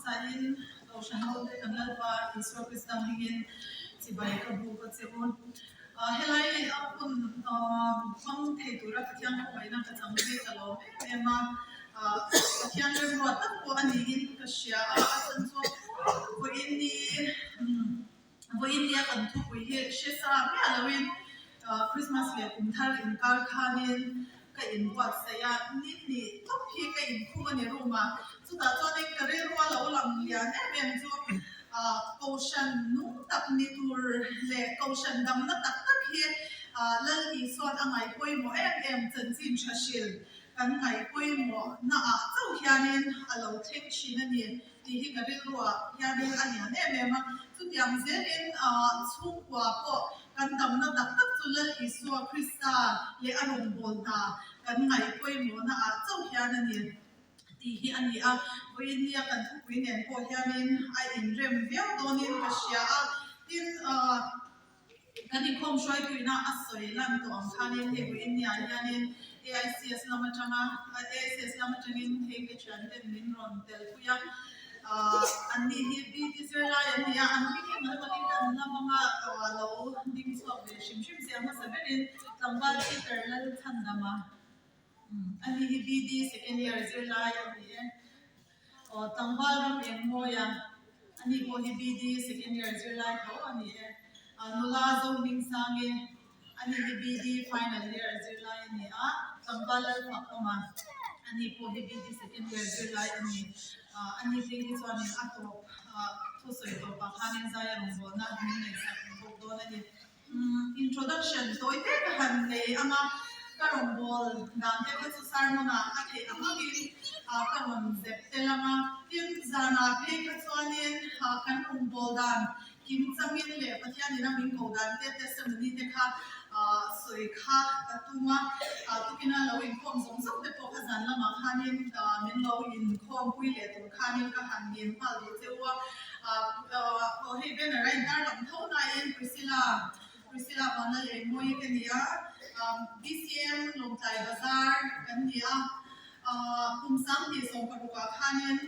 hmasain Kohhran hote kan Lalpa Isua Krista hmingin chibai ka buk a che u. Helai hun hmang thei tura Pathian khawngaihna ka chang hi ka lawm em em a, Pathian remruat tak pawh a niin ka hria a, a chhan chu vawiin ni Vawiin nia kan thupui hi hre sa miah loin Christmas leh kum thar inkar khanin ka inbuatsaih a, ni hnih tawp hi ka inkhung a ni room ah. Chutah chuanin ka rilru a lo lang lian em em chu Kohhran nung tak ni tur leh Kohhran damna tak tak hi Lal Isuan a ngaih pawimawh em em chanchin tha hril kan ngaih pawimawh naah chauh hianin a lo thleng thin a ni. Tih hi ka rilruah hianin a lian em em a. Chutiang zelin chhungkua pawh kan damna tak tak chu Lal Isua Krista leh a rawngbâwl hna kan ngaih pawimawhna ah chauh hian a ni tih hi a ni a. Vawiin nia kan thupui nen pawh hianin a inrem viau dawnin ka hria a. Tin, Kan inkhawm hruaituina a sawi lan tawh ang khanin hei vawiin niah hianin AICS lam atanga AICS lam atangin hei ka thianten min rawn telpui a, anni hi PT zirlai an ni a, an hming hi mal takin kan lam anga lo ding chhuak ve hrim hrim zia hmasa berin tlangval Peter Lalchhandama ani hi BD second year zirlai a ni e. Aw tlangval ram eng mawi a, ani pawh hi BD second year zirlai tho a ni e. Nula zo hming sang e, ani hi BD final year zirlai a ni a, tlangval lal fak awm a, ani pawh hi BD second year zirlai a ni. Ani phei hi chuanin a tawp thusawi tawpah khanin zaia rawngbawlna min ngaihsak bawk dawn a ni. Introduction tawi te ka han nei ang a, ka rawn bawl dan te kha chu sermon ah a theih ang angin ka rawn zep tel ang a. Tin, zanah phei kha chuanin kan rawn bawl dan kim changin leh Pathianin a min ko dan te testimony te kha sawi kha ka tum a. Tukina lo inkhawm zawng zawng te pawh kha zan lamah khanin min lo inkhawm pui leh tur khanin ka han ngen nghal duh che u a. Aw hei banner a intar lang tho nain Priscilla Priscilla Vana leh Mawi ka ni a, BCM Lawngtlai Bazar kan ni a, kum 2016 ah khanin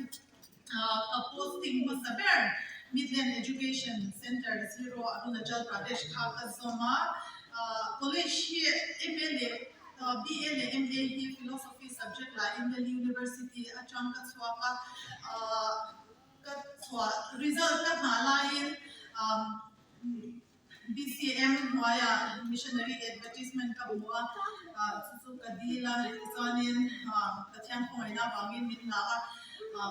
ka posting hmasa ber Midland Education Center Ziro Arunachal Pradesh kha ka zawm a, college hi MA leh BA leh MA hi Philosophy subject lah in Delhi University atang ka chhuak a. Ka chhuah result ka hmah laiin BCM hnuaiah missionary advertisement ka hmu a, chu chu ka dil a, tichuanin Pathian khawngaihna avangin min la a,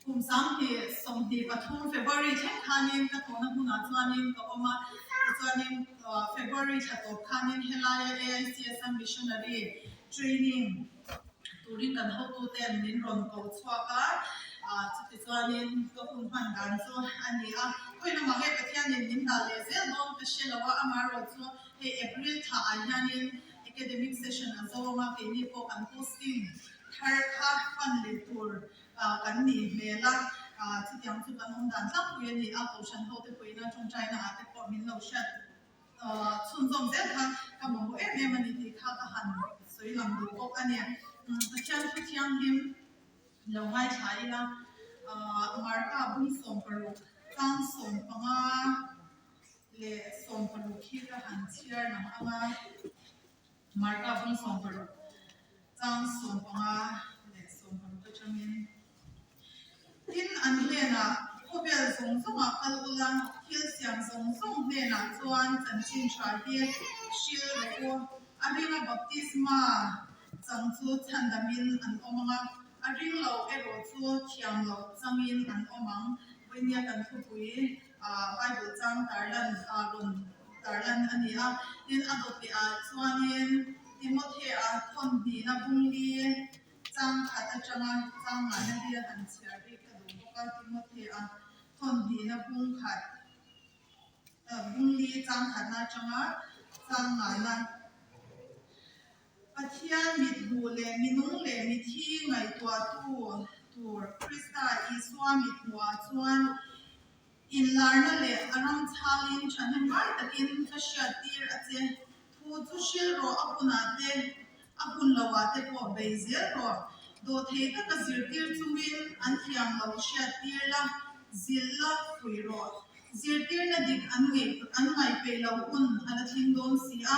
kum 2023 February thleng khanin ka thawhna hmunah chuanin ka awm a, tichuanin February thla tawp khanin helaia AICS-a missionary training Turin kan hotuten min rawn ko chhuak a, chutichuanin ka hun hman dan chu a ni a. Khawi lamah nge Pathianin min dah leh zel dawn ka hre lo a, amaherawh chu hei April thla ah hianin academic session a zawng a, keini pawh kan posting thar kha hman leh tur kan nih hmel a, chutiang chu kan awm dan tlangpui a ni a, Kohhran hote pawhin a tawngtaina ah te pawh min lo hriat. Chhunzawm zel kha ka mamawh em em a ni tih kha ka han sawi lang duh bawk a ni. Pathian thu thianghlim lo ngaithla ila, Marka bung 16 tlang 15 leh 16 hi ka han chhiar lang ang a, Marka bung 16 tlang 15 leh 16 atangin. Tin, an hnenah, Khawvel zawng zawngah kal ula, thil siam zawng zawng hnenah chuan chanchin tha hi hril rawh u. A ringa baptisma chang chu chhandamin an awm ang a, a ring lo erawh chu thiam loh changin an awm ang. Vawinia kan thupui Bible chang tarlan rawn tarlan a ni a. Tin, a dawt lehah chuanin Timothea thawnhnihna bungli Chang khat atanga chang ngahna hi a han chhiar bik ka duh bawk a, Timothea thawnhnihna bung khat, bung li chang khatna atanga chang ngahna. Pathian mithmuh leh minung leh mithi ngaihtuahtu tur Krista Isua mithmuhah chuan inlarna leh a ram chhalin thahnem ngai takin ka hriattir a che. Thu chu hril rawh a hunah te, a hun lohah te pawh bei zel rawh. Dawhthei taka zirtir chungin an thiam lo hriattir la, zilh la, fuih rawh. Zirtirna dik an ngeih an ngaihpeih lo hun a la thleng dawn si a,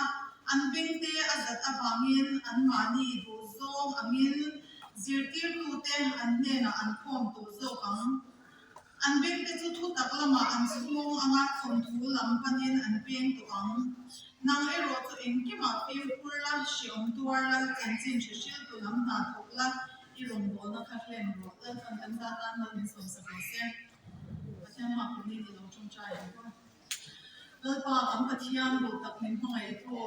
an bengte a zat avangin anmahni duh zawng angin zirtirtute an hnenah an khawm tawh zawk ang. An bengte chu thutak lamah an chhung anga thawnthu lam panin an peng tawh ang. Nang erawh chu engkimah fimkhur la, hreawm tuar la, chanchin hre hriltu lam hna thawk la, i rawngbawlna kha hlen rawh. Lalpan kan za tan lo min sawmsak rawh se. Pathian hma pawhin i lo tawngtai ang aw. Lalpa kan Pathian duh tak min hmangaih tu,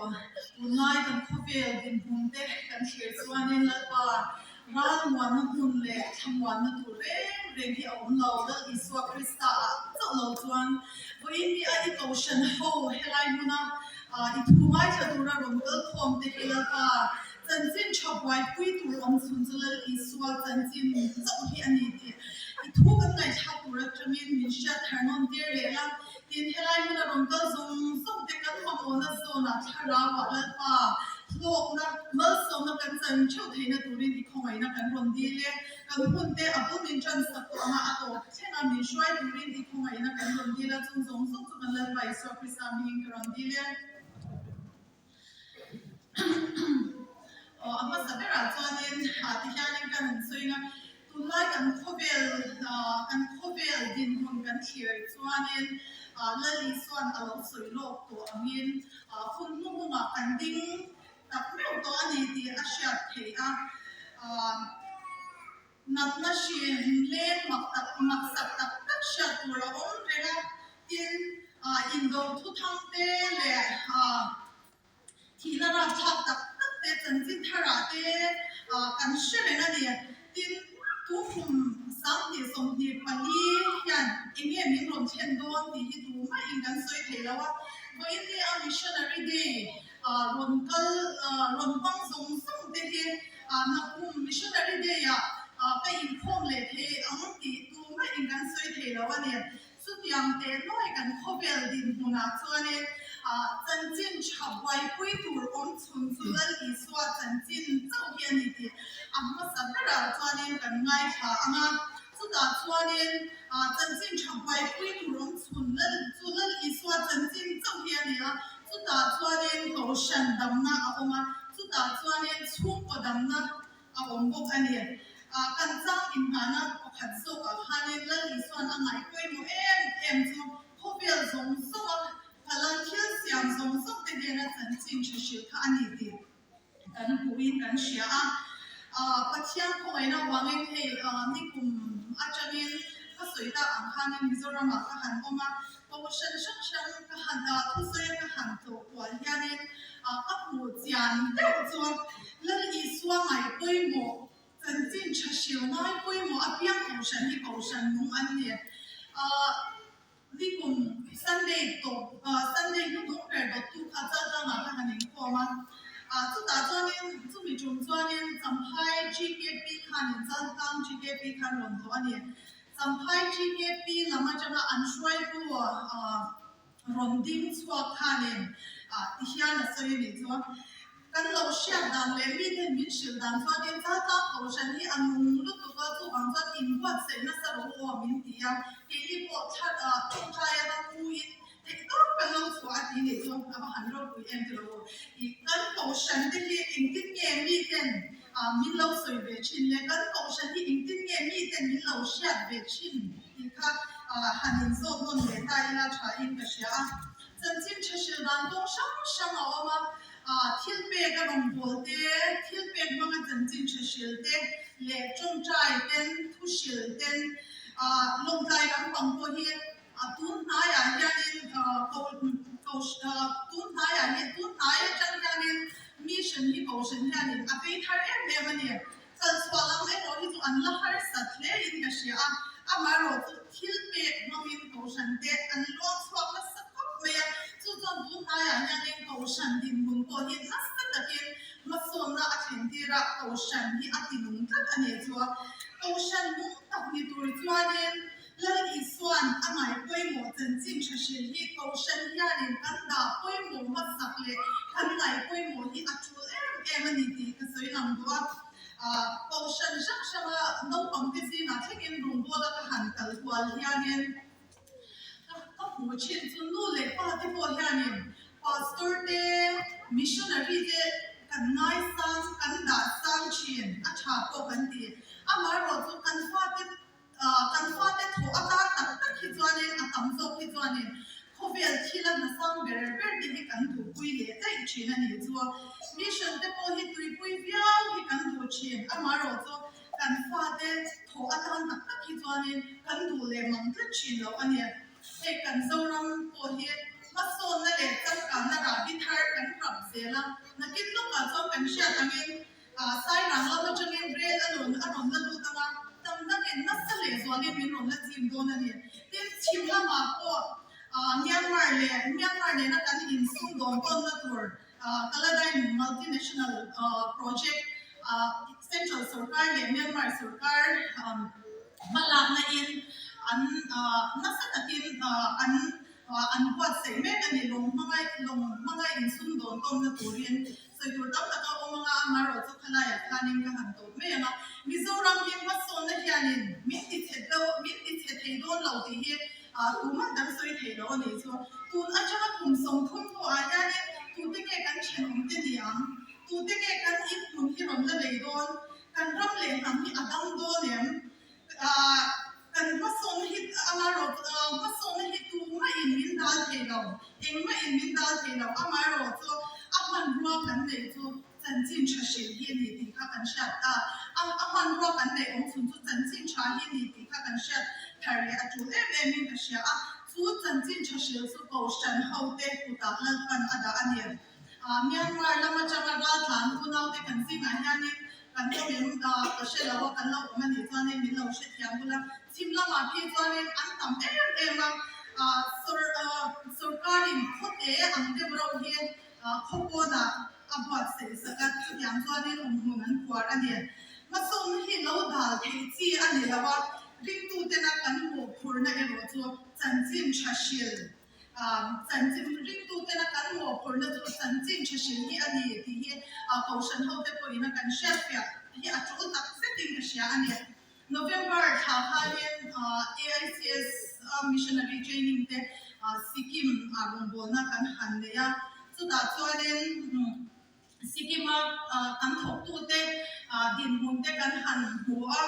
tunlai kan khawvel dinhmun te kan thlir chuanin Lalpa ralmuanna hmun leh thlamuanna tur reng reng hi a awm lo. Lal Isua Krista ah chauh lo chuan vawiin ni a i kohhran ho helai hmuna i thu ngaithla tura rawn kal khawm te hi Lalpa Chanchin tha buaipui tur awm chhun chu Lal Isua chanchin chauh hi a ni tih i thu kan ngaihthlak tur atangin min hriat thar nawn tir leh la. Tin, helai hmuna rawn kal zawng zawng te kan mamawhna zawnah thlarauah Lalpa hlawkna, malsawmna kan chan theuh theihna turin i khawngaihna kan rawn dil e. Kan hun te a bul min tan sak tawh anga a tawp thlenga min hruai turin i khawngaihna kan rawn dil a, chung zawng zawng chu kan Lalpa Isua Krista hmingin ka rawn dil e. Aw a hmasa berah chuanin ah ti hianin ka rawn sawi a, tunlai kan khawvel ah kan khawvel dinhmun kan thlir chuanin ah Lal Isuan a lo sawi lawk tawh angin ah hun hnuhnungah kan ding tak meuh tawh a ni tih a hriat theih a. Ah Natna hrin leng mak tak maksak tak tak hriat tur a awm reng a, tin indo thuthang te leh thihna rapthlak tak tak te chanchin tharah te kan hre reng a ni. Tin, tukhum 2024 hian eng nge min rawn thlen dawn tih hi tumahin kan sawi thei lo a, vawiin ni a Missionary Day rawn kal rawn hmang zawng zawng te hi Nakum Missionary Day ah ka inkhawm leh thei ang tih tumahin kan sawi thei lo a ni. Chutiang teh nuai kan khawvel dinhmunah chuanin chanchin tha buaipui tur awm chhun chu Lal Isua chanchin chauh hi a ni tih a hmasa berah chuanin kan ngaithla ang a. Chutah chuanin chanchin tha buaipui tur awm chhun Lal chu Lal Isua chanchin chauh hi a ni a. Chutah chuanin Kohhran damna a awm a, chutah chuanin chhungkaw damna a awm bawk a ni. Kan chang inhnahna pakhat zawkah khanin Lal Isuan a ngaih pawimawh em em chu khawvel zawng zawnga kala thil siam zawng zawng te hnena chanchin tha hrilh kha a ni tih kan hmuhin kan hria a. Pathian khawngaihna avangin hei nikum atangin ka sawi tak ang khanin Mizoramah ka han awm a, Kohhran hrang hrang ka han thusawia ka han tlawh kual hianin ka hmuh chian deuh chuan Lal Isua ngai pawimawh, chanchin tha hriau ngai pawimawh apiang Kohhran hi Kohhran nung an ni. Nikum Sunday tawp Sunday hnuhnung ber dawttu kha Chaltlangah ka han inkhawm a, chutah chuanin chumi tum chuanin Champhai GKP khanin Chaltlang GKP khan rawn tlawh a ni. Champhai GKP lam atanga an hruaitu rawn ding chhuak khanin ti hian a sawi a nih chu. Kan lo hriat dan leh miten min hrilh dan chuanin Chaltlang Kohhran hi a nung lutuk a, chuvang chuan inbuatsaih nasa ro aw min ti a, keini pawh thla tawngtai a ram-uin theih tawp kan lo chhuah a ti nih chu a va han ropui em ti lo aw. Kan Kohhran te hi engtin nge miten min lo sawi ve thin le, kan Kohhran hi engtin nge miten min lo hriat ve thin tih kha han inzawt nawn leh ta ila tha in ka hria a. Chanchin tha hrilh dan kawng hrang hrang a awm a, thil pek a rawngbâwl te, thil pek hmanga chanchin tha hrilh te leh tawngtai ten, thu hrilh ten, lawngtlai lampang pawh hi tun hnaiah hianin tun hnaiah hi tun hnai atang hianin mission hi kohhran hianin a vei thar em em a ni. Chalchhuah lam erawh hi chu an la harsat hle in ka hria a, amaherawh chu thil pek hmangin kohhran te an luang chhuak nasa khawp mai a, chu chuan tun hnaiah hianin kohhran dinhmun pawh hi nasa takin hmasawnna a thlen tir a, kohhran hi a ti nung tlat a ni chu a. Kohhran nung tak ni tur chuanin Lal Isuan a ngaih pawimawh chanchin tha hrilh hi kohhran hianin kan dah pawimawh hmasak leh kan ngaih pawimawh hi a tul em em a ni tih ka sawi lang duh a. Kohhran hrang hranga naupangte zingah thlengin rawngbawla ka han kal kual hianin ka hmuh thin chu nu leh pa te pawh hianin pastor te, missionary te kan ngaisang, kan dah sang thin, a tha pawh kan ti. Amaherawhchu kan fate Kan fate thawh atan tak tak hi chuanin a tam zawk hi chuanin khawvel thila hna sang ber ber te hi kan duhpui leh daih thin a nih chu. Mission te pawh hi tuipui viau hi kan duh thin, amaherawhchu kan fate thawh atan tak tak hi chuanin kan duh leh mang tlat thin lo a ni. Hei kan Zoram pawh hi hmasawnna leh changkanna rahbi thar kan rap zel a, nakin lawkah chuan kan hriat angin Sairang lam atangin rel a rawn a rawn la lut ang a, tam dangin nasa leh zualin min rawn la chim dawn a ni. Tin, chhim lamah pawh Myanmar leh Myanmar nena kan insum dawn tawnna tur Kaladan Multinational Project Central sorkar leh Myanmar sorkar hmalakna in an nasa takin an an buatsaih mek a ni. Lawng hmanga lawng hmanga insum dawn tawnna turin Sawi tur tam tak a awm anga amaherawhchu khalaiah khanin ka han tawp mai ang a, Mizoram hi hmasawnna hianin min ti chhe deuh, min ti chhe thei dawn lo tih hi tumah kan sawi thei lo a nih chu. Tun atanga kum 30 hnuah hianin tute nge kan thenawmte ni ang? Tute nge kan inhmun hi rawn la lei dawn? Kan ram leh hnam hi a dam dawn em? Kan hmasawnna hi amaherawh hmasawnna hi tumahin min dal thei lo, engmahin min dal thei lo, amaherawh chu a hmanrua kan neih chu chanchin tha hrilh hi a ni tih kha kan hriat ta. A a hmanrua kan neih awm chhun chu chanchin tha hi a ni tih kha kan hriat thar leh a tul em emin ka hria a, chu chanchin tha hrilh chu Kohhran hote kutah Lalpan a dah a ni. Myanmar lam atanga raltlan unaute kan zingah hianin kan awm em ka hre lo a, kan lo awm a nih chuanin min lo hrethiam bul a. Chhim lamah phei chuanin an tam em em a, sawrkarin khawte ang deuh reuh hi khaw pawnah a buatsaih sak a, chutiang chuanin awmhmun an khuar a ni. Hmasawnna hi lo dal theih chi a ni lo a, ringtutena kan mawhphurhna erawh chu chanchin tha hril. Chanchin ringtutena kan mawhphurhna chu chanchin tha hrilh hi a ni tih hi Kohhran hote pawhin a kan hriatfiah hi a tul tak zetin ka hria a ni. November thla khanin AICS Missionary Training te Sikkim ah rawngbawlna kan han nei a, chutah chuanin Sikkim-a kan thawktute dinhmun te kan han hmu a,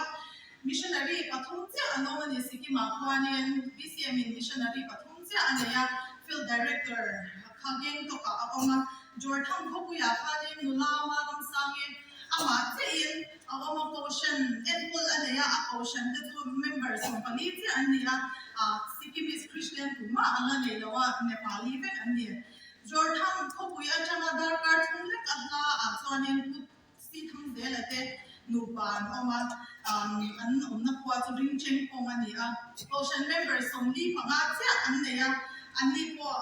missionary pathum chiah an awm a ni. Sikkim-ah khuanin BCM-in missionary pathum chiah a nei a, Field Director kha Gangtok-ah a awm a, Jorthang khawpuiah khanin nula Maramsangin amah chiahin a awm a, Kohhran enkawl a nei a, a Kohhran te chu member 14 chiah an ni a, Sikkimese Christian tumah an la nei lo a, Nepali vek an ni. Jordan khawpui atanga darkar thum lek a hla ah chuanin Pu Sithangzela te nupa an awm a, an awmna khua chu Ringcheng kawng a ni a. Kohhran member 45 chiah an nei a, anni pawh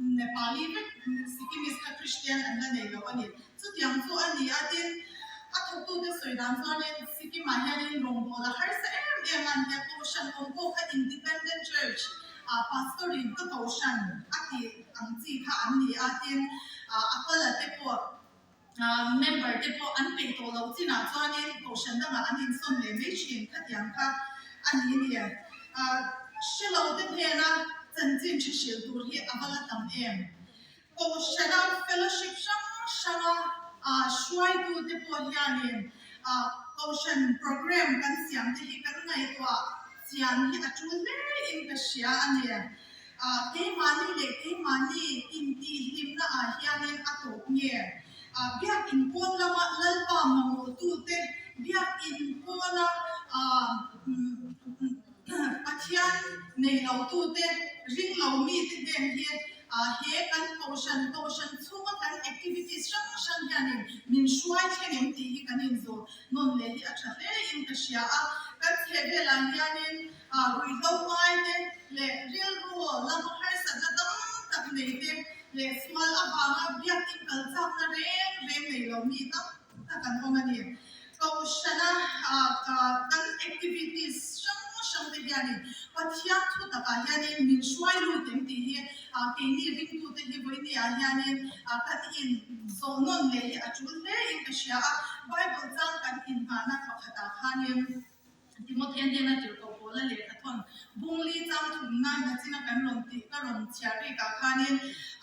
Nepali vek Sikkimese kha Christian an la nei lo a ni. Chutiang chu a ni a, tin a thawktute sawi dan chuanin Sikkim-ah hianin rawngbâwl a harsa em em a, nia Kohhran awm pawh kha Independent Church ah Pastor-in ka Kohhran a tih ang chi kha an ni a, tin a kala te pawh member te pawh an peih tawh loh chinah chuanin Kohhran dangah an insawn leh mai thin khatiang kha a ni ni. Hre lo te hnena chanchin tha hrilh tur hi a va la tam em? Kohhrana fellowship hrang hranga hruaitute pawh hianin Kohhran program kan siam te hi kan ngaihtuah chian hi a tul hle in ka hria a ni. Keimahni leh keimahni intihhlimna ah hianin a tawp nge? Biakin pawn lama Lalpa mamawhtute biakin pawna Pathian nei lotute, ring lo mite hnen hi he kan kohhran, kohhran chhunga kan activities hrang hrang hianin min hruai thleng em tih hi kan inzawh nawn leh hi a tha hle in ka hria a. Kan chhehvelah hianin ruihhlo ngaite leh rilru lam harsatna tam tak neite leh sual avanga biakin kal chakna reng reng nei lo mi tam tak an awm a ni. Kohhrana kan activities hrang hrang te hian. hianin Pathian thu takah hianin min hruai lut em tih hi keini ringtute hi vawinia hianin kan in zawh nawn leh hi a tul hle in ka hria a. Bible chang kan inngahna pakhatah khanin Timothea hnena tirhkoh Paula lehkha thawn bungli chang thumna nachina kan rawn tih ka rawn chhiar rikah khanin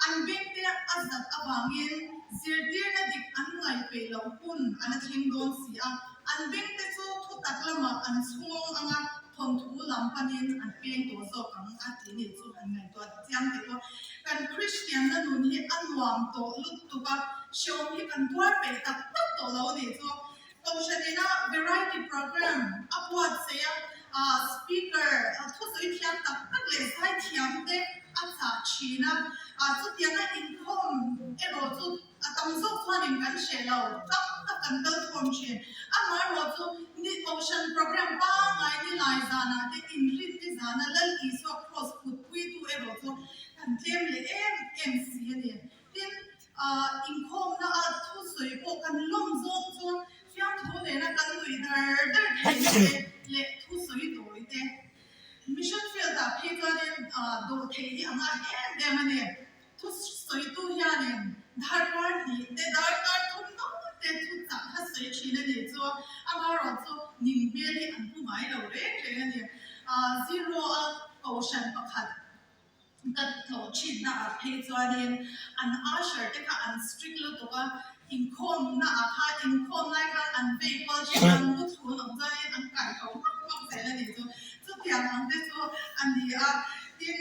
an bengte a zat avangin zirtirna dik an ngaihpeih loh hun a la thleng dawn si a. An bengte chu thutak lamah an chhungawng anga thawnthu lam panin an peng tawh zawk ang a tih nih chu han ngaihtuah chiang teh pawh. Kan Kristianna nun hi a nuam tawh lutuk a, hrehawm hi kan tuar peih tak tak tawh lo nih chu. Kohhranina variety program a buatsaih a, speaker thusawi thiam tak tak leh zai thiam te a chah thin a, chutianga inkhawm erawh chu A tam zawk chuanin kan hreh lo, tam tak kan kal khawm thin. Amaherawh chu ni Kohhran program pangngai ni lai zanah te inrin ni zana Lal Isua Kraws kutpuitu erawh chu kan tlem leh em em si a ni. Tin, inkhawmna a thusawi pawh kan lawm zawng chu fiamthu nena kan nuih dar dar theihna te leh thusawi tawi te. Mission field-ah phei chuanin dawhtheih hi a ngah em em a ni. Thusawitu hianin darkar hnih te, darkar thum dawn te thu chak kha sawi thin a nih chu amaherawh chu ning hmel hi an hmu ngai lo reng reng a ni. Zero a kohhran pakhat ka tlawh thinna ah phei chuanin an usher te kha an strict lutuk a, inkhawmna ah kha inkhawm lai khan an vei kual thin a, mu thun awm chuanin an kai tho hmak hmak zel a nih chu. Chutiang ang te chu a ni a, tin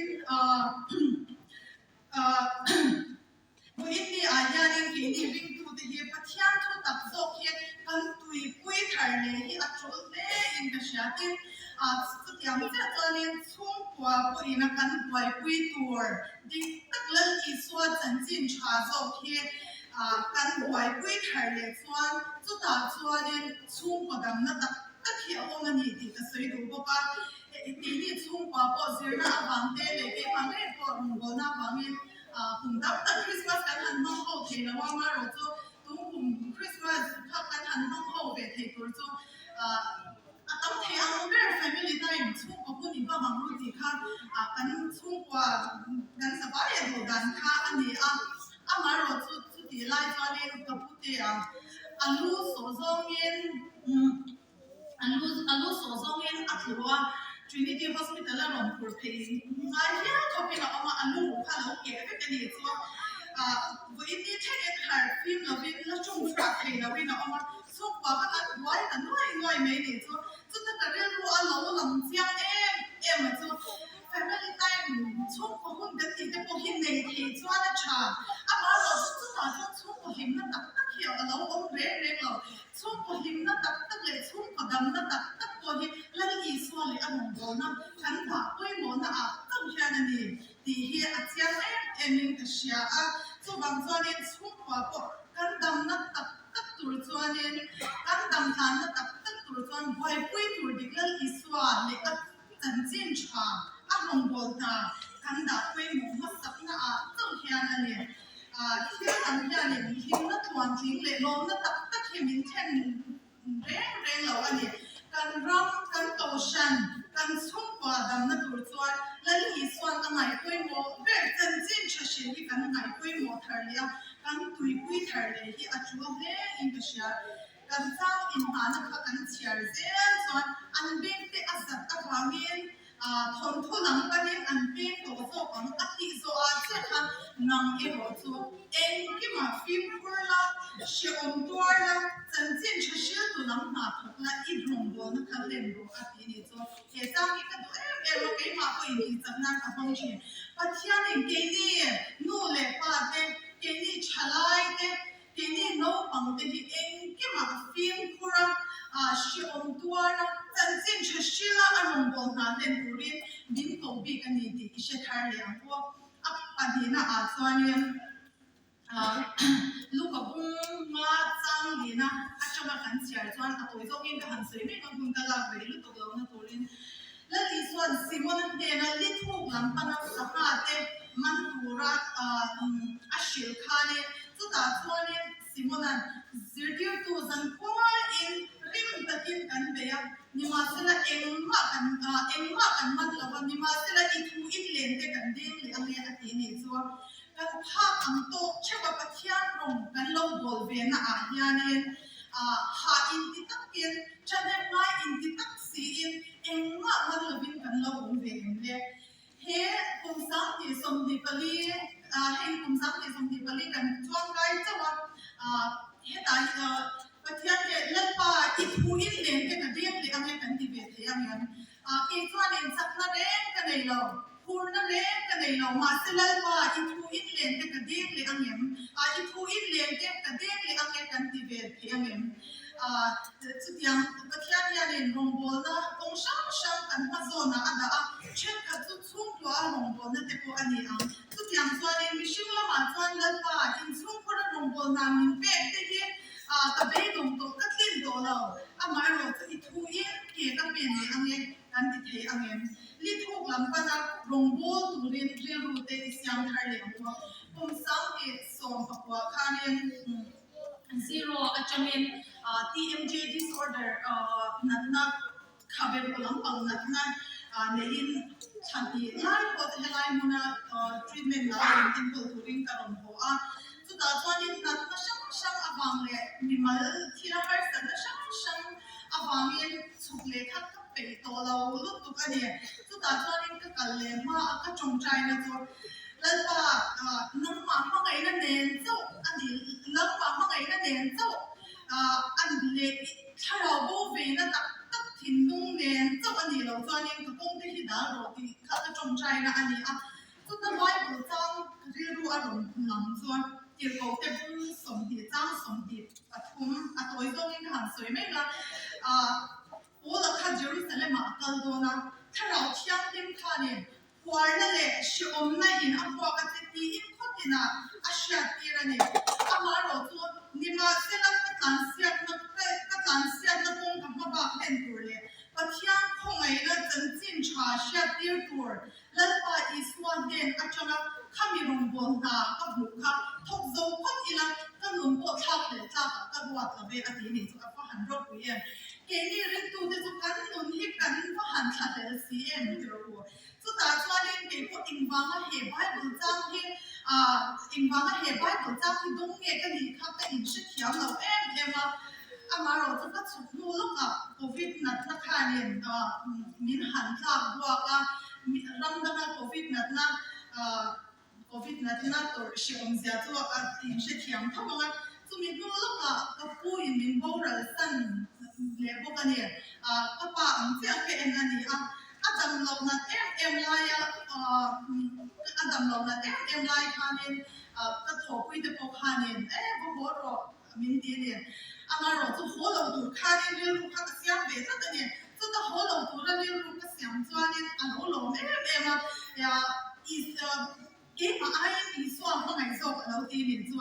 Vawiin ah hianin keini ringtute hi Pathian thu tak zawk hi kan tuipui thar leh hi a tul hle in ka hria. Tin, chutiang chiah chuanin chhungkua pawhin a kan buaipui tur dik tak Lal Isua chanchin tha zawk hi kan buaipui thar leh chuan chutah chuanin chhungkaw damna tak tak hi a awm a ni tih ka sawi duh bawk a. Keini chhungkua pawh zirna avang te leh keimah ngei pawh rawngbawlna avangin kum tam tak Krismas kan han hmang ho thei lo a, amaherawh chu tun kum Krismas kha kan han hmang ho ve thei tur chu a tam thei ang ber family time chhungkaw hun i hmang ang ru tih kha kan chhungkua kan zavai a duh dan kha a ni a, amaherawh chu chutih lai chuanin ka putea a lu sawh zawngin. A lu a lu sawh zawngin a tlu a, Trinity Hospital a rawn phur phei ngai hial khawpin a awm a, a lu kha lo keh vek a nih chu. Ah vawiin ni thlengin harh fim lovin la ṭawng chhuak thei loin a awm a, chhungkua kha kan buai ta nuai nuai mai nih chu. Chuta ka rilru a lo lang chiang em em a chu. Family time chhungkaw hun kan tih te pawh hi nei thei chuan a ṭha. Amaherawh chu chutah chuan chhungkaw hlimna tak tak hi a lo awm reng reng lo. Chhungkaw hlimna tak tak leh chhungkaw damna tak tak pawh hi Lal Isua leh a rawngbawlna kan dah pawimawhna ah chauh hian a ni tih hi a chiang em em in ka hria a. Chuvang chuanin chhungkua pawh kan damna tak tak tur chuanin kan dam hlanna tak tak tur chuan buaipui tur dik Lal Isua leh a chanchin tha a rawngbâwl hna kan dah pawimawh hmasakna ah chauh hian a ni. Thil dang hianin hlimna tluantling leh lawmna tak tak hi min thlen reng reng lo a ni. Kan ram, kan kohhran, kan chhungkua damna tur chuan Lal Isuan a ngaih pawimawh ber chanchin tha hrilh hi kan ngaih pawimawh thar leh a, kan tuipui thar leh hi a tul hle in ka hria. Kan chang inhmahna kha kan chhiar zel chuan an bengte a zat avangin thawnthu lam panin an peng tawh zawk ang a tih zawh ah chiah khan nang erawh chu engkimah fimkhur la, hrehawm tuar la, chanchin tha hriltu lam hna thawk la i rawngbawlna kha hlen rawh a ti nih chu he chang hi ka duh em em a, keimah pawhin tihchak nan ka hmang thin. Pathianin keini nu leh pa te, keini thalai te, Keini naupangte hi engkimah fimkhur a, hrehawm tuar a, chanchin tha hrila a rawngbâwl hna hlen turin min ko bik a ni tih i hre thar leh ang u. A pahnihna ah chuanin Luka bung nga chang lina atanga kan chhiar chuan a tawi zawngin ka han sawi mek a, hun ka lak rei lutuk lohna turin Lal Isua'n Simona hnena li thuk lam pana sangha te man tura a hrilh khanin chutah chuanin Simona'n zirtirtu zan khuain rim takin kan bei a, nimahsela engmah kan engmah kan man lo va, nimahsela i thu in len te kan deng leh ange a ti nih chu. Kan phak ang tawk theuh a Pathian rawng kan lo bawl ve na ah hianin hah inti takin, thahnem ngai inti tak siin engmah man lovin kan lo awm ve em le? He kum 2024, hei kum 2024 kan chuang kai chauh a, hetah hi Pathian leh Lalpa i thu in len te ka deng leh ange kan ti ve thei ang em? Kei chuanin chakna reng ka nei lo, phurna reng ka nei lo, mahse Lalpa i thu in len te ka deng leh ang em? I thu in len te ka deng leh ange kan ti ve thei ang em? Chutiang Pathian hianin rawngbawlna kawng hrang hrang kan hma zawnah a dah a, thenkhat chu chhungkua a rawngbawlna te pawh a ni ang. Chutiang chuanin mihring lamah chuan Lalpa inchhungkhura rawngbawlna min pek te hi ka beidawng tawh, ka tlin tawh lo, amaherawhchu i thuin ke ka pen leh ange kan ti thei ang em? Li thuk lam pana rawngbâwl turin rilru te i siam thar leh ang u. Kum 1960 khanin. Zero atangin TMJ disorder natna khabe ruh lampang natna neiin thla hnih lai pawh chu helai hmuna treatment la a rawn enkawl turin ka rawn haw a. Chutah chuanin natna hrang hrang avang leh mimal thil a harsatna hrang hrang avangin chhuk leh kha ka peih tawh lo lutuk a ni. Chutah chuanin ka kal leh hma a ka tawngtaina chu Lalpa nangmah hmangaihna nen chauh a ni, nangmah hmangaihna nen chauh a ni leh thlarau bo veina tak tak thinlung nen chauh a nih loh chuanin ka kawngte hi dal rawh tih kha ka tawngtaina a ni a. Chuta Bible chang rilru a rawn lang chuan tirhkohte bung 20 chang 23 a tawi zawngin ka han sawi mai la. Paula kha Jerusalem-ah a kal dawn a, Thlarau Thianghlim khanin phuarna leh hrehawmna in a vuak a che tiin khawtinah a hriattir a ni. Amaherawh chu nimahsela ka tlansiatna ka tlansiatna kawng ka hma bak hlen tur leh Pathian khawngaihna chanchin tha hriattir tur Lalpa Isua hnen atanga khami rawngbâwl hna ka hmuh kha thawk zo phawt ila ka nun pawh thlak leh tlakah ka ruat lo ve a ti nih chu a va han ropui em. Keini ringtute chu kan nun hi kan va han thlahlel si em ti rawh u. Chutah chuanin kei pawh engvanga he Bible chang hi ah engvanga he Bible chang hi dawng nge ka nih kha ka inhrethiam lo em em a. Amaherawh chu ka chhuk hnu lawkah Covid natna khanin min han tlak buak a, ram danga Covid natna Covid natna tawrh hrehawmzia chu a inhrethiam tho ang a, chumi hnu lawkah ka pu in min boral san leh bawk a ni. Ka pa ang chiah ka en a ni a, a dam loh nat em em laia a dam loh nat em em lai khanin ka thawhpui te pawh khanin e va haw rawh, Min ti a ni. Amaherawh chu haw lo tur khanin rilru kha ka siam ve tlat a ni. Chuta haw lo tura rilru ka siam chuanin a lo lawm em em a, keimah aiin Isua hmangaih zawk a lo ti min chu.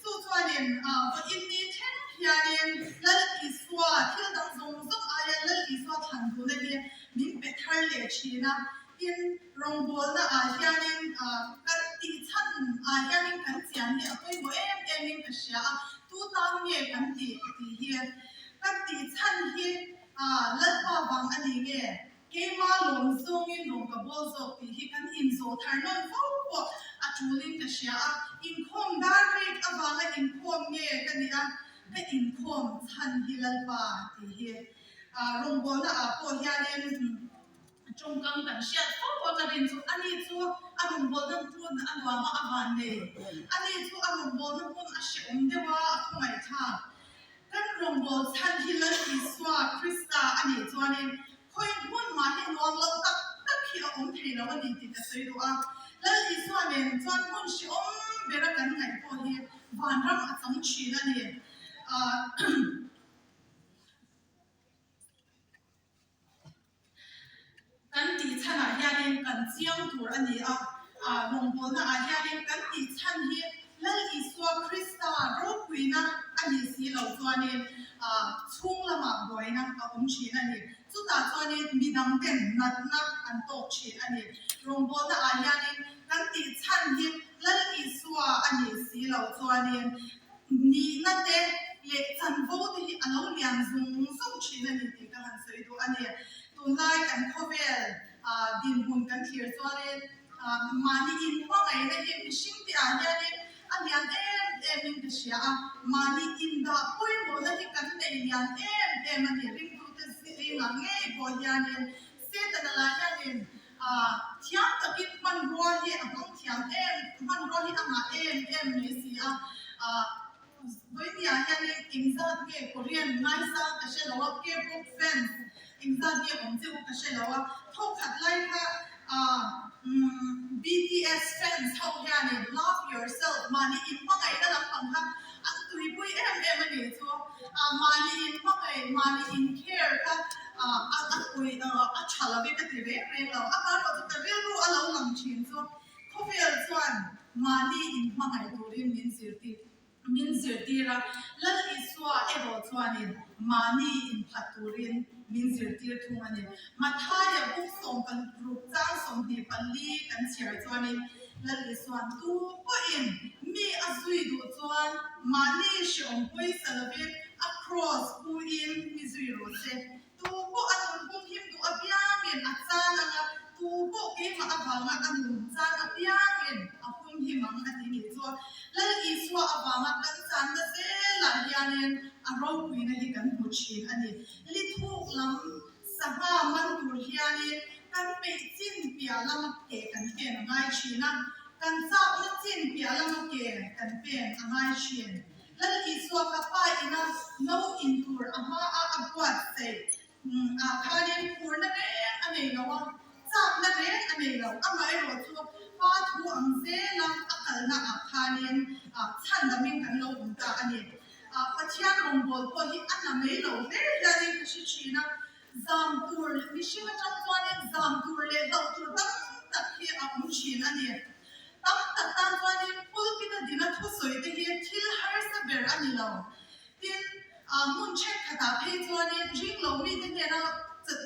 Chu chuanin vawiin ni thleng hianin Lal Isua thil dang zawng zawng aia Lal Isua thlan duhna hi min pe thar leh thin a. Tin, rawngbawlna ah hianin kan tih chhan ah hianin kan chian hi a pawimawh em em in ka hria a, tu tan nge kan tih tih hi kan tih chhan hi Lalpa vang a ni nge, keima lawm zawngin rawng ka bawl zawk tih hi kan inzawh thar nawn fo pawh a tulin ka hria a, inkhawm dar rik avanga inkhawm nge ka nih a, ka inkhawm chhan hi Lalpa tih hi rawngbawlna ah pawh hianin. Tawngkam kan hriat fo a ka rin chu ani chu a rawngbawlna hmun a nuam a, a van nei. Ani chu a rawngbawlna hmun a hrehawm deuh a, a khawngaihthlak. Kan rawngbâwl chhan hi Lal Isua Krista a nih chuanin khawi hmun mah hi nuam lo tak tak hi a awm thei lo a ni tih ka sawi duh a. Lal Isua nen chuan hmun hrehawm bera kan ngaih pawh hi vanram a chang thin a ni. Kan tih chhanah hianin kan chiang tur a ni a, rawngbawlna ah hianin kan tih chhan hi Lal Isua Krista ropuina a nih si loh chuanin chhung lamah buaina a awm thin a ni. Chutah chuanin midang ten natna an tawk thin a ni. Rawngbawlna ah hianin kan tih chhan hi Lal Isua a nih si loh chuanin nihna te. leh chanvo te hi a lo lian zung zung thin a ni tih ka han sawi duh a ni. Tunlai kan khawvel dinhmun kan thlir chuanin mahni inhmangaihna hi mihring te ah hianin a lian em em in ka hria a, mahni indah pawimawhna hi kan nei lian em em a ni. Ringtute zingah ngei pawh hianin Setana lah hianin thiam takin hmanrua hi a hmang thiam em, hmanrua hi a ngah em em mai si a. Vawinia hianin engzat nge Korean ngaisang ka hre lo a, K-pop fans engzat nge awm che u ka hre lo a, thawkhat lai kha BTS fans ho hianin love yourself mahni inhmangaihna lampang kha an tuipui em em a nih chu. Mahni inhmangaih, mahni in care kha a pui a tha lo e ka ti reng reng lo. Amaherawhchu ka rilru a lo lang thin chu khawvel chuan mahni inhmangaih turin min zirtir min zirtir a, Lal Isua erawh chuanin mahni inphat turin min zirtir thung a ni. Mathaia buk sawm kan ruk chang 24 kan chhiar chuanin Lal Isua'n tu pawhin mi a zui duh chuan mahni hreawm pawisa lovin a kraws puin mi zui rawh se. Tu pawh a nun hum him duh apiangin a chan ang a, tu pawh keimah avanga a nun chan apiangin a hum him ang a ti nih chu. Lal Isua avanga kan channa zelah hianin a ropuina hi kan hmu thin a ni. Lithuk lam sangha man tur hianin kan peih chin piah lama ke kan pen a ngai thin a, kan chakna chin piah lama ke kan pen a ngai thin. Lal Isua kha pa ina no in tur a hma a a buatsaih ah khanin phurna reng a nei lo a, chakna reng a nei lo. Amaherawh chu pa thu ang zela a kalna ah khanin chhandamin kan lo awm ta a ni. Pathian rawngbâwl pawh hi a na mai lo hle hianin ka hre thin a, zam tur mihring atang chuanin zam tur leh hlauh tur tam tak hi a awm thin a ni. Tam tak tan chuanin pulpit a dina thusawi te hi thil harsa ber a ni lo. Tin, hmun thenkhatah phei chuanin ring lo mite hnena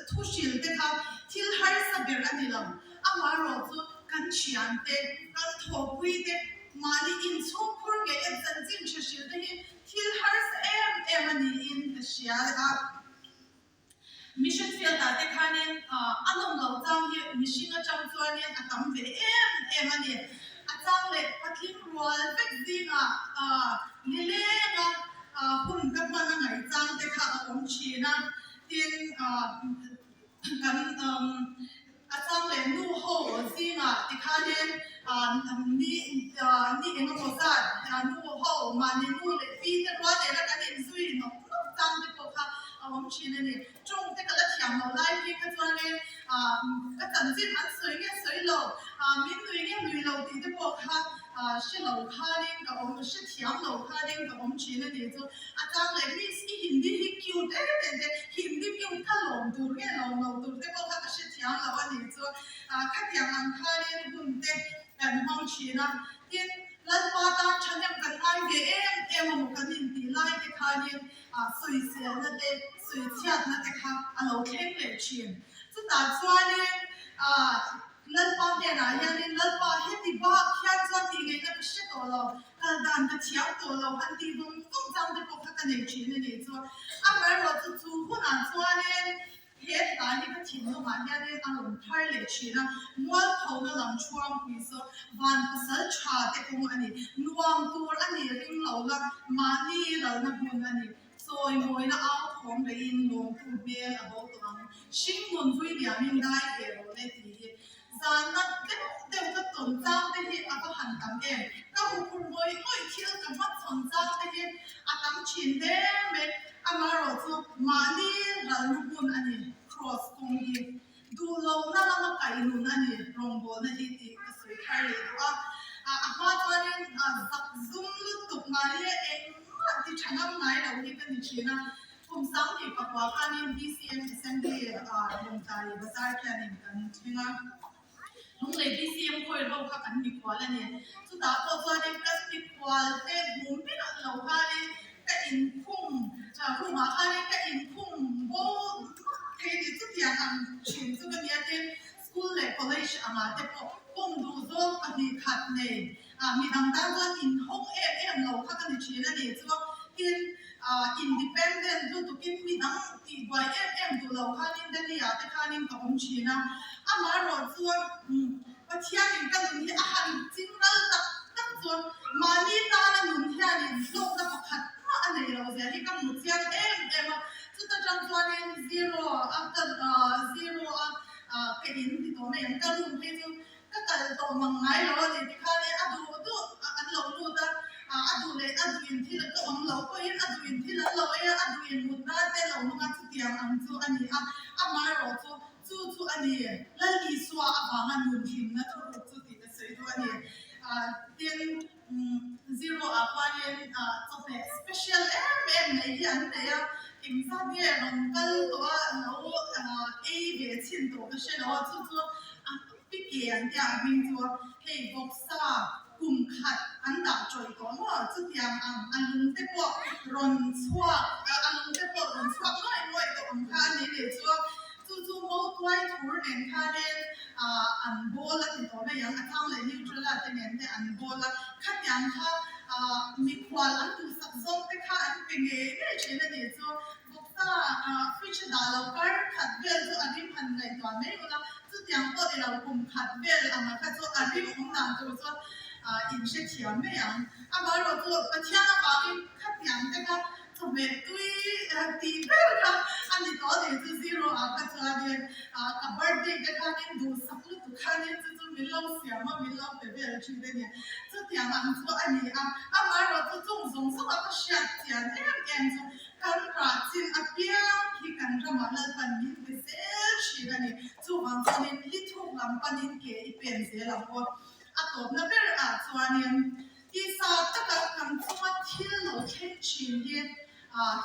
thu hril te kha thil harsa ber a ni lo. Amaherawh chu kan thian te, kan thawhpui te, mahni inchhung phur ngei a chanchin hre hril te hi thil harsa em em a niin ka hria a. Mission field ah te khanin a nawm loh chang hi mihring atang chuanin a tam ve em em a ni. A chang leh patling rual vek zingah nilenga hun ka hman a ngaih chang te kha a awm thin a. Tin, kan a chang leh nu ho zingah tikhanin ni ni engemaw zat nu ho mahni nu leh pi te rual nena kan inzui nawk nawk chang te pawh kha a awm thin a ni. Tawng te ka la thiam lo lai phei kha chuanin ka chanchin an sawi nge sawi lo, min nui nge nui lo tih te pawh kha hre lo khanin ka awm, hre thiam lo khanin ka awm thin a ni chu. A chang leh miss i Hindi hi cute em em te, Hindi cute kha lawm tur nge lawm lo tur te pawh kha ka hre thiam lo a ni chu. Khatiang ang khanin hun te kan hmang thin a, tin Lalpa tan thahnem kan ngai ve em em a maw kan intih lai te khanin sawiselna te, sawichhiatna te kha a lo thleng leh thin. Chutah chuanin Lalpa hnenah hianin Lalpa heti bak hian chuan tih ngaihna ka hre tawh lo, kal dan ka thiam tawh lo han tih vawng vawng chang te pawh kha ka nei thin a nih chu. Amaherawh chu chu hunah chuanin he hlai hi ka thinlungah hianin a rawn thar leh thin a, mualphona lam thuangpui chu van pasal tha te kawng a ni, nuam tur a nih ring lo la, mahni lalna hmun a ni. Sawi mawina au thawm reiin lawmtu hmel a bo tawh ang. Hringnun vui liamin dai ve rawh le tih hi zanna deuh deuh ka tawn chang te hi a va han tam em. Ka huphurh ngawih ngawih thil ka hmachhawn chang te hi a tam thin hle mai. Amaherawh chu mahni ralna hmun a ni, Kraws kawng hi. Duhlohna lama kaih nun a ni, rawngbawlna hi tih ka sawi thar leh duh a. A hma chuanin zak zum lutuk mahni a engmah ti tha ngam ngai lo hi ka ni thin a. Kum 29 khanin BCM Assembly Lawngtlai Bazar khianin kan thleng a. Lunglei BCM khawi ho kha kan mikhual a ni. Chutah pawh chuanin kan mikhual te hmu miah lo khanin ka inkhung room ah khanin ka inkhung bo mak thei ni chutiang ang thin chu ka nia tin school leh college angah te pawh pawm duh zawng pahnih khat nei ah midang tan chuan inhawng em em lo kha ka ni thin a ni chu tin. Independent lutukin midang tihbuai em em duh lo khanin Delhi-ah te khanin ka awm thin a. Amaherawhchu Pathianin ka nun hi a han chingral tak tak chuan mahni tana nun hianin hlawkna pakhat mah a nei lo zia hi ka hmu chiang em em a. Chuta tang chuanin zero a ka zero a ka in ti tawh mai ang ka room phei chu Ka kal tawh mang ngai lo a ni tikhan e a duh duh an lo lut a, a duh leh a duh in thil ka awm lo pawhin a duh in thil an lo ei a, a duh in mut nan te lo hmang a chutiang ang chu a ni a, amaherawh chu chu chu a ni Lal Isua avanga nun hlimna thuruk chu tih ka sawi duh a ni. Tin, zero ah khuanin chawhmeh special em em mai hi an nei a, engzat nge rawn kal tawh a lo ei ve chhin tawh ka hre lo a, chu chu a pi ke an tia a hming chu hei vawksa kum khat an dah tawih tawh maw chutiang ang a lung te pawh rawn chhuak a lung te pawh rawn chhuak nuaih nuaih tawh ang kha a ni leh chu. Chu chu Mautuai thur nen khanin an bawl a ti tawh mai ang, a chang leh Nutrela te nen te an bawl a, khatiang kha mikhual an duhsak zawng te kha an pe ngei ngei thin a nih chu. Vawksa fridge a dah lo kar khat vel chu a rim han ngaihtuah mai ula, chutiang pawh ni lo kum khat vel anga kha chu a rim awm dan tur chuan in hrethiam mai ang. Amaherawhchu Pathian avangin khatiang te kha Chawhmeh tui tih ber kha a ni tawh a nih chu zero ah kha chuanin ka birthday te khanin duhsak lutuk khanin chu chu min lo siam a min lo pe vel thin a ni. Chutiang ang chu a ni a, amaherawh chu chung zawng zawng a ka hriat chian em em chu kan rah chin apiang hi kan ramah Lalpan min pe zel thin a ni. Chuvang chuanin li thuk lam panin ke i pen zel ang aw. A tawpna ber ah chuanin Tisa taka kan chunga thil lo thleng thin hi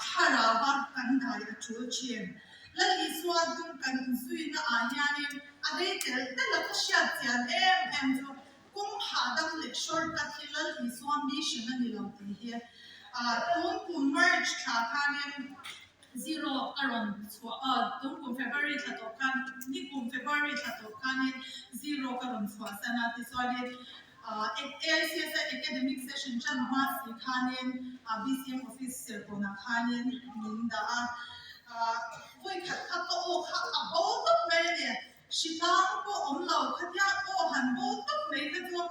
thlarau a kan dai a tul thin. Lal Isua dung kan zuina ah hianin a rei tel tel a ka hriat chian em em chu kawng hahdam leh shortcut hi Lal Isua mission a ni lo tih hi tun kum March thla khanin Zero ka rawn chhuah a, tun kum February thla tawp khan ni kum February thla tawp khanin zero ka rawn chhuah san a tichuanin AICS a academic session tan hma si khanin BCM office serkawnah khanin min dah a, vawi khat kha ka aw kha a bo tawp mai a ni, hritlang pawh awm lo khatia aw han bo tawp mai kha chu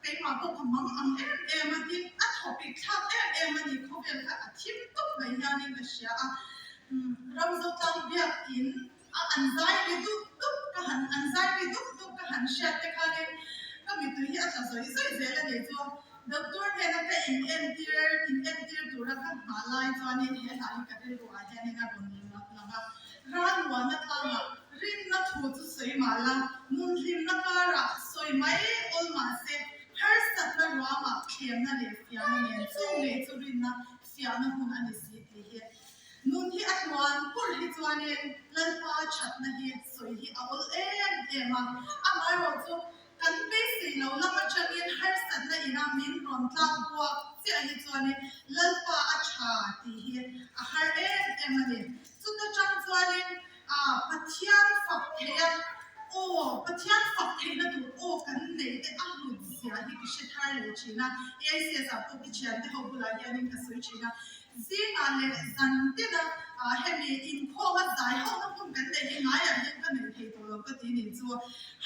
keimah pawh ka mang ang em em a tin a thawpik thlak em em a ni, khawvel kha a thim tawp mai hianin ka hria a, Ramzotlang biakin A an zai ri dup dup ka han an zai ri dup dup ka han hriat te khanin ka mittui hi a tla zawi zawi zel a nih chu. Doctor hnena ka in entir in entir tura ka nghah lai chuanin he hla hi ka rilru ah hianin a rawn lang a. Ralmuana tlangah rinna thu chu sawi mah la, nunhlimna karah sawi mai awl mah se, harsatna ruamah thlemna leh fiahna nen chung ngei chu rinna fiahna hmun a ni si tih hi Nun hi a hnuan pur hi chuanin Lalpa thatna hi sawi hi a awl em em a, amaherawh chu kan beisei lo lam atangin harsatna ina min rawn tlak buak chiah hi chuanin Lalpa a tha tih hi a har em em a ni. Chuta tang chuanin Pathian fak theih a, aw Pathian fak theihna tur aw kan nei te a hlut zia hi ka hre thar leh thin a, AICS ah pawh ka thiante ho bulah hianin ka sawi thin a, Zingah leh zan tina hemi inkhawma zai hauhna hmun kan neih hi ngaiah hian ka nei thei tawh lo ka ti nih chu.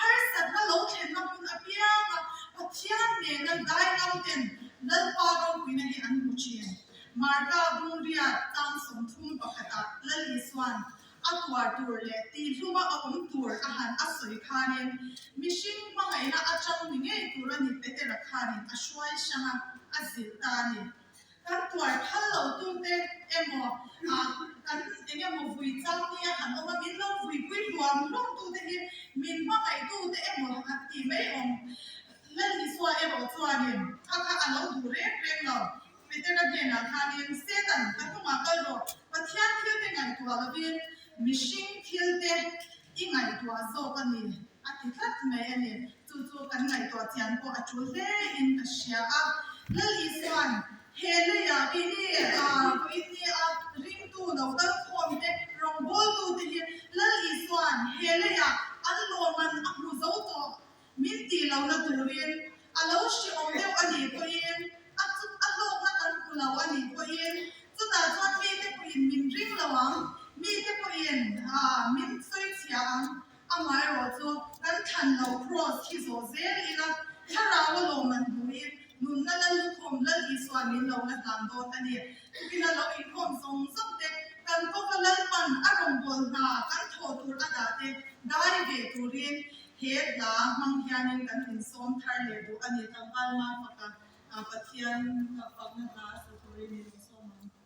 Harsatna lo thlenna hmun apianga Pathian nena dai ngam ten Lalpa ropuina hi an hmu thin. Marka Bungriat tang 30 pakhatah Lal Isuan a tuar tur leh tihhluma a awm tur a han a sawi khanin mihring hmangaihna atang ni ngei tur a ni Petera khanin a hruai hrang a, a zilh ta a ni. Kan tuar phal lo tute emaw kan eng emaw vui chang nia han awm a, min lo vuipui hluam hluam tute hi min hmangaih tute emaw a ti mai awm. Lal Isua erawh chuanin kha kha a lo duh reng reng lo. Petera hnenah khanin, Satan, ka hnungah kal rawh, Pathian thilte ngaihtuah lovin mihring thilte i ngaihtuah zawk a ni, a ti tlat mai a ni. Chu chu kan ngaihtuah chian pawh a tul hle in ka hria a. Lal Isuan he leiah keini vawiin a ringtu lo kal khawm te, rawngbawltu te hi Lal Isuan he leiah an lawman a hmu zo tawh min tih lohna turin a lo hreawm deuh a nih pawhin a a hlawkna kan hmu lo a nih pawhin. Min sawi chhia ang. Amaherawhchu, kan thlan loh Kraws hi zawh zel ila, Thlarau a lawm an hmuhin nunna lal lukhum Lal Isua min lo la hlan dawn a ni. Tukina lo inkhawm zawng zawng te, kan kawpa Lalpan a rawngbâwl hna kan thawh tur a dah te dai ve turin he hla hmang hianin kan insawm thar leh duh a ni. Tlangval Mafaka Pathian fakna hla sa turin min insawm ang.